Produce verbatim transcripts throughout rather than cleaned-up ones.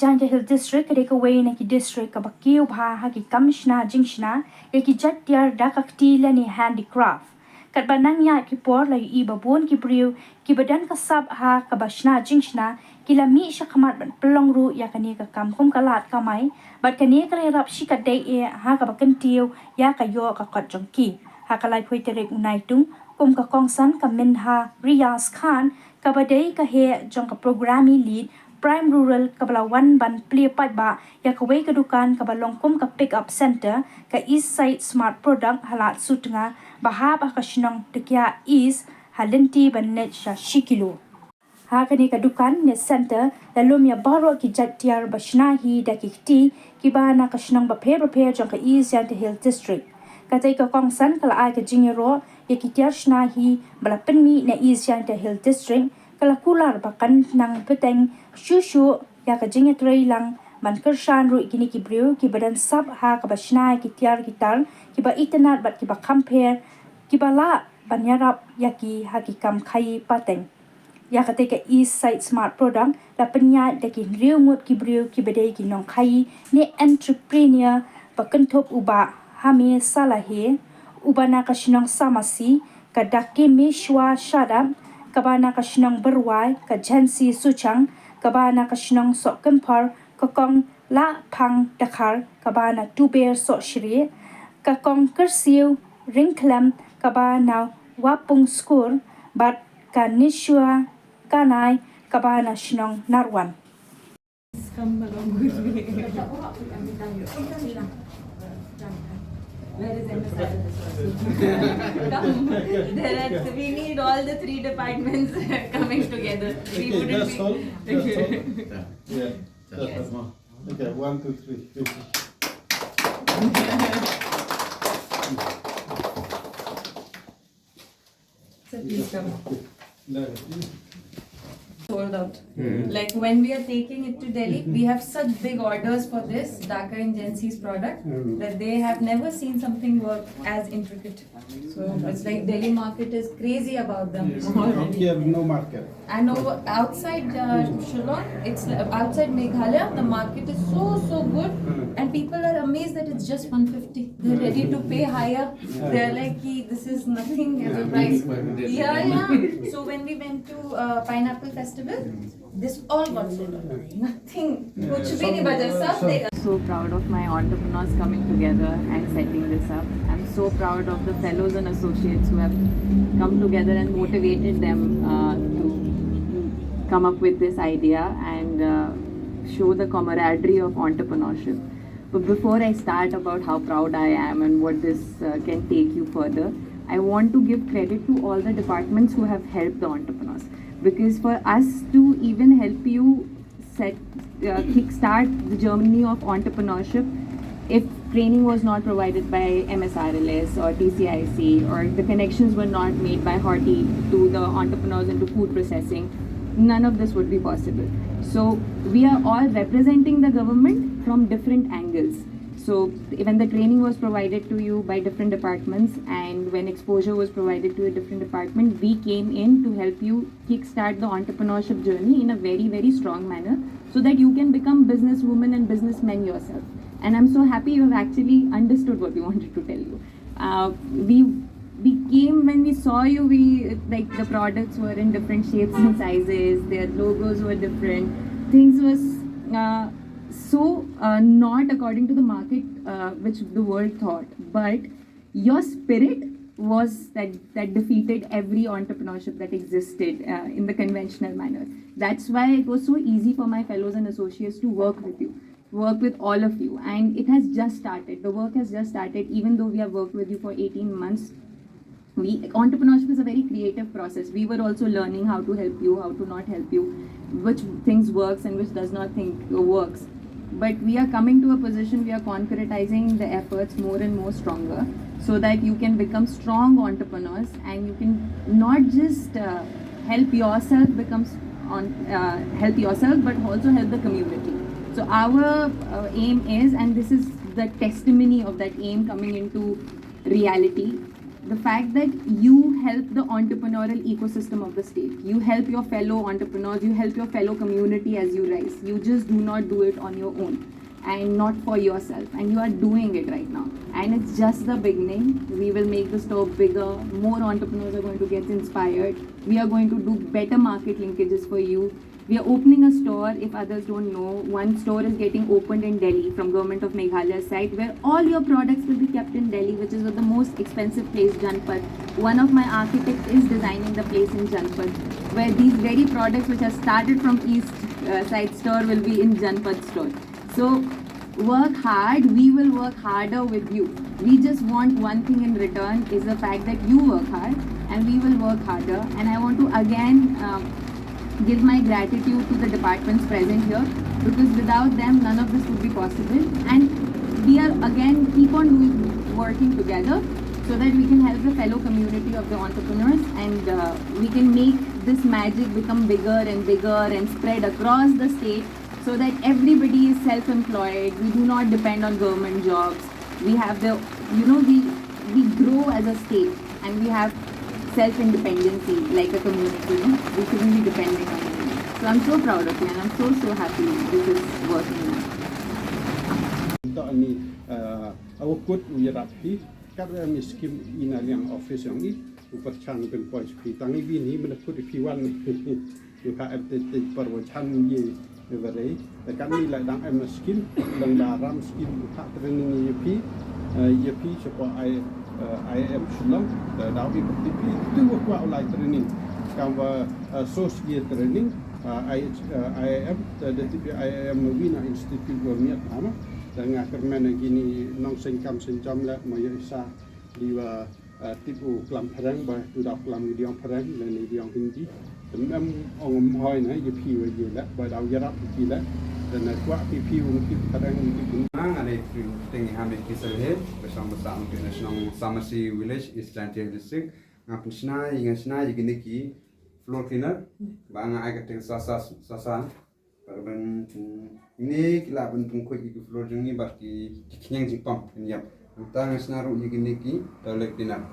Jaintia Hills District ka dei kawei na ki district kaba kiew bha ha ki kam shna jingshna ïa ki jait tiar da ka kti lane handicraft. Katba nang ïaid ki por la ïohi ba bun ki briew kiba don ka sap ha kaba shna jingshna ki la mih shakhmat ban pynlong ruh ïa kane ka kam kum ka lad kamai, bad kane ka la ïarap shikatdei eh ha kaba kyntiew ïa ka ïoh ka kot jong ki. Ha ka laiphew tarik u Naitung, kum ka kongsan ka Minha Riaz Khan, kaba dei ka heh jong ka program i lead Prime Rural kaba la wan ban plie paidbah ïa kawei ka dukan kaba long kum ka pick up center, ka East Side Smart Product ha Lad Sutnga, ba hap ha ka shnong Dkhiah East, ha lynti ban leit sha shi kilo. Ha kane ka dukan ne center la lum ïa baroh ki jait tiar ba shna hi da ki kti kiba na ka shnong bapher bapher jong ka East Jaintia Hills District. Katei ka kongsan ka la ai ka jingïaroh ïa ki tiar shna hi ba la pynmih na East Jaintia Hills District, ka la kular ba kan nang bteng shuh shuh ïa ka jingïatreilang ban kyrshan ruh ïa kine ki briew kiba don sap ha kaba shna ïa ki tiar ki tar kiba itynnad bad kiba kham pher, kiba lah ban ïarap ïa ki ha ki kam khaïi pateng. Ïa katei ka East Side Smart Product la pynïaid da ki hynriew ngut ki briew kiba dei ki nongkhaïi ne entrepreneur, ba kynthup u Bah Hami Salahe, uba na ka shnong Samasi, ka Dakimishwa Shadap, kaba na ka shnong Byrwai, ka Jensi Suchang, kaba na ka shnong Sohkymphor, ka Kong Lahphang Dkhar, kaba na Tuber Sohshrieh, ka Kong Kyrsiew Ryngkhlem, kaba na Wapung Skur, bad ka Nishwa Kanai, kaba na shnong Narwan. Come along with me. Where is M S R? Come. There are, we need all the three departments coming together. We Okay, wouldn't that's be all. That's all. Yeah, that's all. Okay, one, two, three. Thank you. So please come. Sold out. Like, when we are taking it to Delhi, we have such big orders for this Dhaka and Jensi's product that they have never seen something work as intricate. So it's like Delhi market is crazy about them already. Here, no market. And over outside uh, Shillong, it's uh, outside Meghalaya, the market is so, so good, and people are amazed that it's just one fifty. They're ready to pay higher. They're like, "Ki, this is nothing as a price." Yeah, yeah. So when we went to uh, Pineapple Festival, this all got sold out. Nothing. Kuch bhi nahi bacha, sab dekha. So proud of my entrepreneurs coming together and setting this up. I'm so proud of the fellows and associates who have come together and motivated them uh, to come up with this idea and uh, show the camaraderie of entrepreneurship. But before I start about how proud I am and what this uh, can take you further, I want to give credit to all the departments who have helped the entrepreneurs. Because for us to even help you set, uh, kickstart the journey of entrepreneurship, if training was not provided by M S R L S or T C I C, or the connections were not made by Horti to the entrepreneurs into food processing, none of this would be possible. So we are all representing the government from different angles. So when the training was provided to you by different departments and when exposure was provided to a different department, we came in to help you kickstart the entrepreneurship journey in a very, very strong manner so that you can become businesswoman and businessmen yourself. And I'm so happy you have actually understood what we wanted to tell you. Uh, we we came when we saw you, we, like, the products were in different shapes and sizes, their logos were different, things was uh, so uh, not according to the market uh, which the world thought, but your spirit was that that defeated every entrepreneurship that existed uh, in the conventional manner. That's why it was so easy for my fellows and associates to work with you, work with all of you, and it has just started. The work has just started, even though we have worked with you for eighteen months. We, entrepreneurship is a very creative process. We were also learning how to help you, how to not help you, which things works and which does not think works. But we are coming to a position, we are concretizing the efforts more and more stronger, so that you can become strong entrepreneurs and you can not just uh, help yourself becomes on uh, help yourself, but also help the community. So our uh, aim is, and this is the testimony of that aim coming into reality, The fact that you help the entrepreneurial ecosystem of the state, you help your fellow entrepreneurs, you help your fellow community as you rise. You just do not do it on your own and not for yourself. And you are doing it right now. And it's just the beginning. We will make the store bigger. More entrepreneurs are going to get inspired. We are going to do better market linkages for you. We are opening a store, if others don't know. One store is getting opened in Delhi from Government of Meghalaya side, where all your products will be kept in Delhi, which is the most expensive place, Janpad. One of my architects is designing the place in Janpad, where these very products which are started from East uh, Side store will be in Janpad store. So work hard, we will work harder with you. We just want one thing in return, is the fact that you work hard and we will work harder. And I want to again um, give my gratitude to the departments present here, because without them, none of this would be possible. And we are again keep on doing, working together so that we can help the fellow community of the entrepreneurs, and uh, we can make this magic become bigger and bigger and spread across the state, so that everybody is self-employed. We do not depend on government jobs. We have the, you know, we we grow as a state and we have self-independency like a community. No? We shouldn't be dependent on anyone. So I'm so proud of you and I'm so, so happy this is working out. Tok ni, uh, awkut u yarap hi kat mi skim ina liang office yang i u perchang pin poi spi tang i bini mena kut i piwan ni. Yu ka em te te parwa chan ye very. Te kan ni la dang em skim lang da ram skim u ka training ye pi, uh, ye pi sepo I uh, I M Shillong. Te dau i ti pi tu wa kwa ulai training. Kam wa uh, sos ye training uh, I, uh, I M te de ti pi I M wina institute wa miat ama. Te nga kermen gini nong sengkam senjam le ma ye isa di wa uh, tip u klam phareng ba tu dau klam diong phareng le ni diong Hindi. Tem em ong em hoi na ye pi wa ye le ba dau yarap ye pi le. Dan na kwa pi pi ung pi phareng ye pi. Nga nga ne pi ting ha me ki sel he ba shong ba sa ong ki na shnong Samasi village East Jaintia district. Nga pun shna ye nga shna ye ki ne ki floor cleaner ba nga ai ka ting sa sa sa sa. Ban ne ki la ban pun khuid ki floor jong ngi bad ki khñiang jingpam kan yap. Nta nga sna ruh ïa kine ki toilet cleaner.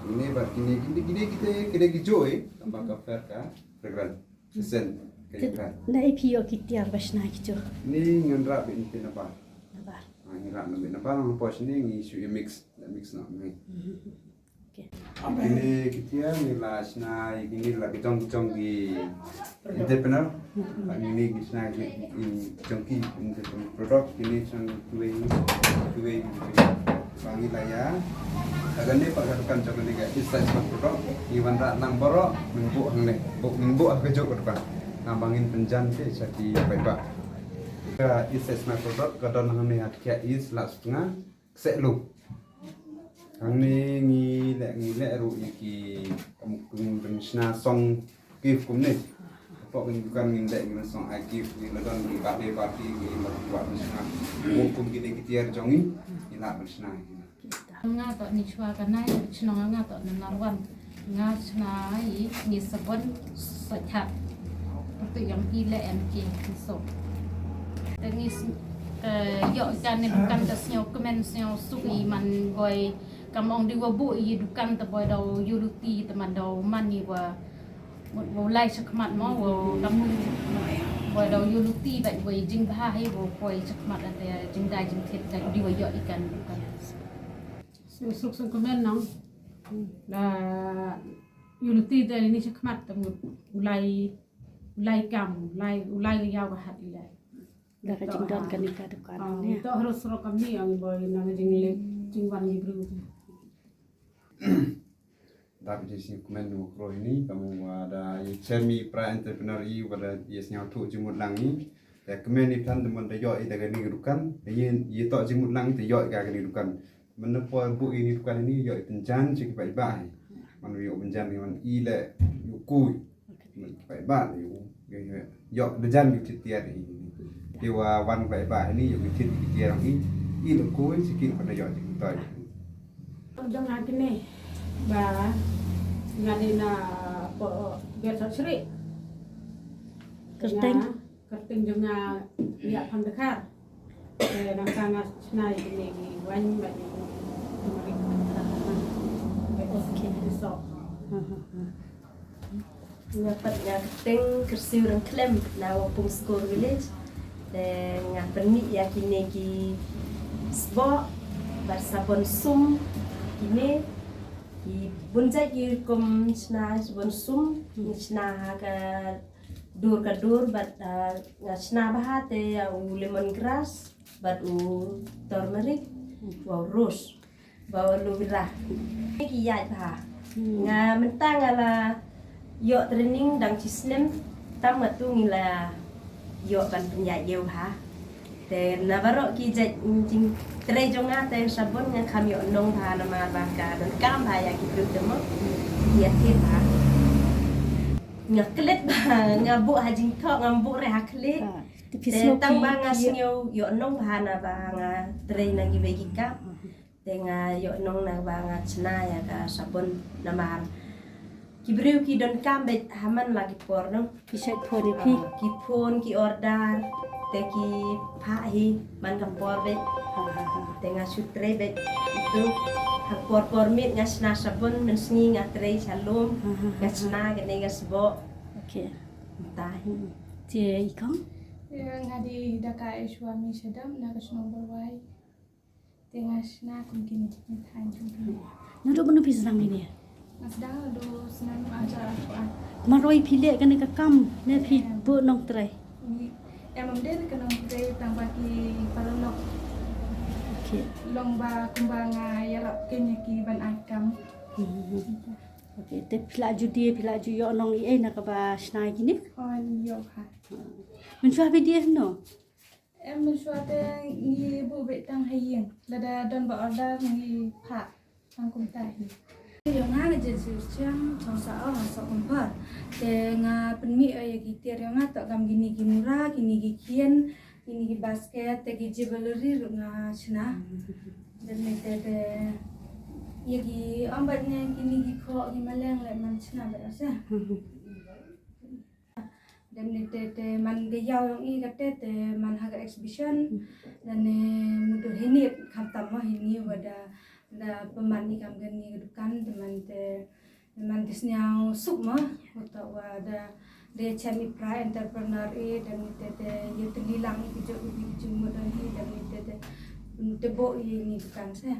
Kine bad kine kine kine kite kine ki joi tamba ka fer ka fragrant. Sen ka ïa ka. Na ipi ïoh ki tiar ba sna ki joi. Ni ngan rap in pina ba. Na ba. Ngan rap na ba na ba ngan pos ni ngi shu ïa mix, mix na ngi. Kine ki tiar ni la sna kine la ki jong jong ki entrepreneur. Kine ki sna ki jong ki entrepreneur product kine sang tuwei tuwei bang ila ya. Daga ne pa ka dukan jong kine ka isa sa product ni wan ra nang baro mingbu hangne bu mingbu ha ka jok ka dukan. Nang bangin penjan te sa ki bai ba. Ka isa sa product ka don hangne ha ka is la setengah. Kseh lu. Hangne ngi leh ngi leh ruh ïa ki kam kum ban shna song gift kumne. Pok ngi dukan ngin leh ngi ban song ai gift ngi la don ngi birthday party ngi la kwah ban shna. Kum kine ki tiar jong ngi ngi lah ban shna. Nga to ni chwa ka nai chnong nga to na Narwan. Nga chna i ngi sabon soi thap. Pyrtuh ïa ngi le em ki so. Te ngi ïoh kan ni dukan ka sngew kmen sngew suk i man boi kam ong di wa bu i dukan te boi dau yu luti te man dau man i wa mut wa lai chakmat mo wa kam boi dau yu luti ba boi jingbha hi wa poi chakmat ate jingdai jingthiet ka di wa ïoh i kan dukan. Suk suk kmen nong. La yu luti da ni chakmat tam ulai ulai kam ulai ulai yaw ka hat ilai. Da ka jingdon ka ni ka dukan ne. To harus ro kam ni ang boy na jing le jing wan ni bru. Da ka jing kmen nong kro ini kamu ada ye chemi pra entrepreneur i wada ye snyau tu jimut lang ni. Ya kmen ni tan demen da yo i da ka ni dukan. Ye ye to jimut lang te yo i ka ni dukan. Mena poi bu ini dukan ini yo ipenjan cik bai bai. Man yo ipenjan ni man i le yo kui. Bai bai yo yo yo ipenjan yo tit tiar ini. Yo wan bai bai ini yo tit tiar ini. I le kui cik pada yo cik toi. Dong akini ba ngadi na po biar sri. Kerteng. Kerteng jong nga ïa pang dekar. Te nang sa nga snai kine ki waiñ ba ni. Nga pat nga kyrteng Kyrsiew Ryngkhlem na Wapung Skur Village. Te nga pynmih ïa kine ki sboh bad sabon sum, kine ki bun jait ki rukom shna sabon sum, ngi shna ha ka dur ka dur bad, ah, nga shna bha te ïa u lemon grass bad u turmeric, wa u rose, wa u aloe vera. Ki ïaid bha. Nga mynta nga la ïoh training dang shi snem, tam nga tu ngi la ïoh ban pynïaid ïew bha. Te na baroh ki jait jingtrei jong nga te sabon nga kham ïoh nong bha namar ba ka donkam bha ïa ki briew te mo. Ïa te bha. Nga klet bha, nga buh ha jingthoh, nga buh re ha khlieh. Te tang ba nga sngew ïoh nong bha na ba nga trei na kiwei ki kam. Te nga ïoh nong na ba nga shna ïa ka sabon namar ki briew ki donkam beit ha man la ki por no. Ki shait phone ïa phi. Ah, ki phone, ki order, te ki phah hi man ka por beit. Te nga shu trei beit. Itu ha por por miet nga shna sabon, mynsngi nga trei sha lum, nga shna kane nga sboh. Okay. Mynta hi. Te i kong? Ïa, nga dei Dr. Aishwarmi Shadap na ka shnong Bawai. Te nga shna kum kine, nga thain kum kine. Naduh mynno phi sdang kine? Nga sdang naduh snem hajar arphew ar. Marwei phi leh kane ka kam ne phi buh nongtrei? Em, ym dei ka nongtrei, tang ba ki paralok. Okay. Long ba kumba nga ïarap kine ki ban ai kam. Okay, te phi la ju die, phi la ju ïoh nong ei ei na kaba shna kine? Oh, ïoh ha. Mynshuwa phi die no? Em, mynshuwa te ngi buh beit tang ha ïing. Lada don ba order ngi phah tang kumta hi. Ïa nga, nga Jensiew Chiang, Chongsa O, ha Sohkymphor. Te nga pynmih ïa ki tiar ïa nga, toh kam kine ki mura, kine ki khian, kine ki basket, te ki jewellery ruh nga shna. Dep ne te te ïa ki ong bad ne kine ki khoh ki maleng leh man shna bad asa. Dep ne te te man ka ïaw ïong i kate te man ha ka exhibition. Dep ne mudur hini khamtam mo hini wa da da pynman i kam kane ka dukan te man te te man te sniaw suk mo. Uta wa da de chem i pra entrepreneur i dep ne te te ïa te lilang i ki jok i ki jingmut i dep ne te te te bo i ni dukan se.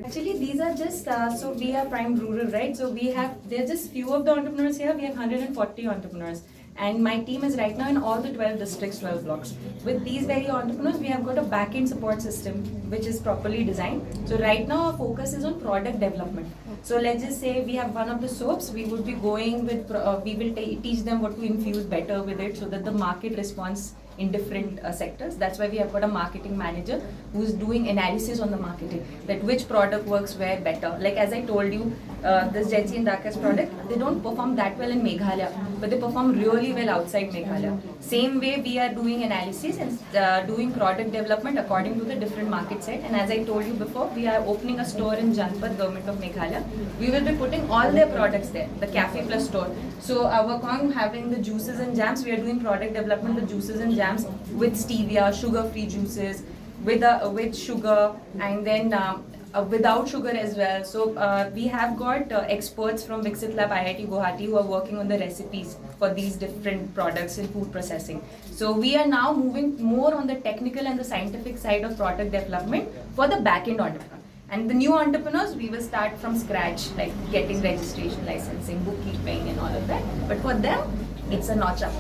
Actually, these are just, uh, so we are Prime Rural, right? So we have, there are just few of the entrepreneurs here. We have hundred and forty entrepreneurs. And my team is right now in all the twelve districts, twelve blocks. With these very entrepreneurs, we have got a back-end support system which is properly designed. So right now, our focus is on product development. So let's just say we have one of the soaps, we would be going with, pro- uh, we will ta- teach them what to infuse better with it so that the market response in different uh, sectors. That's why we have got a marketing manager who's doing analysis on the marketing, that which product works where better. Like as I told you, uh, this Jency and Dakas product, they don't perform that well in Meghalaya, but they perform really well outside Meghalaya. Same way, we are doing analysis and uh, doing product development according to the different market set. And as I told you before, we are opening a store in Janpad, Government of Meghalaya. We will be putting all their products there, the Cafe Plus store. So our Kong having the juices and jams, we are doing product development, the juices and jams with stevia, sugar-free juices, with a, with sugar, and then um, uh, without sugar as well. So uh, we have got uh, experts from Viksit Lab I I T Guwahati who are working on the recipes for these different products in food processing. So we are now moving more on the technical and the scientific side of product development for the back-end entrepreneur. And the new entrepreneurs, we will start from scratch, like getting registration, licensing, bookkeeping, and all of that. But for them, it's a notch up.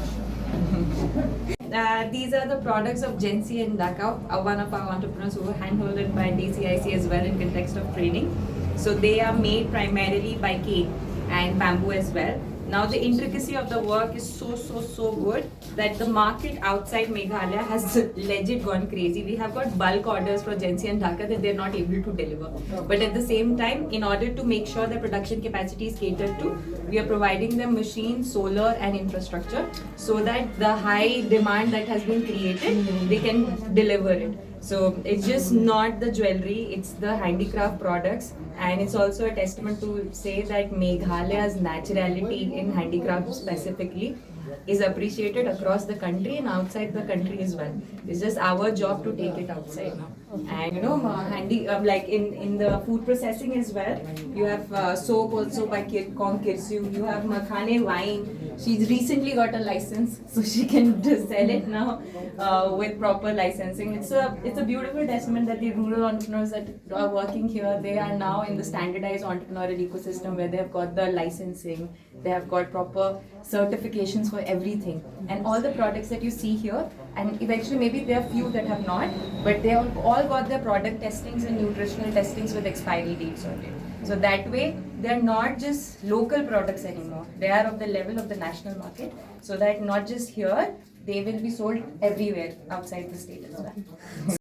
Uh, these are the products of Jency and Daka, uh, one of our entrepreneurs who were handholded by D C I C as well in context of training. So they are made primarily by cane and bamboo as well. Now the intricacy of the work is so, so, so good that the market outside Meghalaya has legit gone crazy. We have got bulk orders for Jency and Daka that they're not able to deliver. But at the same time, in order to make sure the production capacity is catered to, we are providing them machines, solar, and infrastructure so that the high demand that has been created, they can deliver it. So it's just not the jewelry, it's the handicraft products, and it's also a testament to say that Meghalaya's naturality in handicraft specifically is appreciated across the country and outside the country as well. It's just our job to take it outside now. And you know, uh, handy, um, like in, in the food processing as well, you have uh, soap also by Kir- Kong Kirsiu. You have Makhane wine. She's recently got a license, so she can just sell it now uh, with proper licensing. It's a it's a beautiful testament that the rural entrepreneurs that are working here, they are now in the standardized entrepreneurial ecosystem where they have got the licensing, they have got proper certifications for everything. And all the products that you see here, and eventually maybe there are few that have not, but they have all got their product testings and nutritional testings with expiry dates on it. So that way, they're not just local products anymore. They are of the level of the national market, so that not just here, they will be sold everywhere outside the state as well.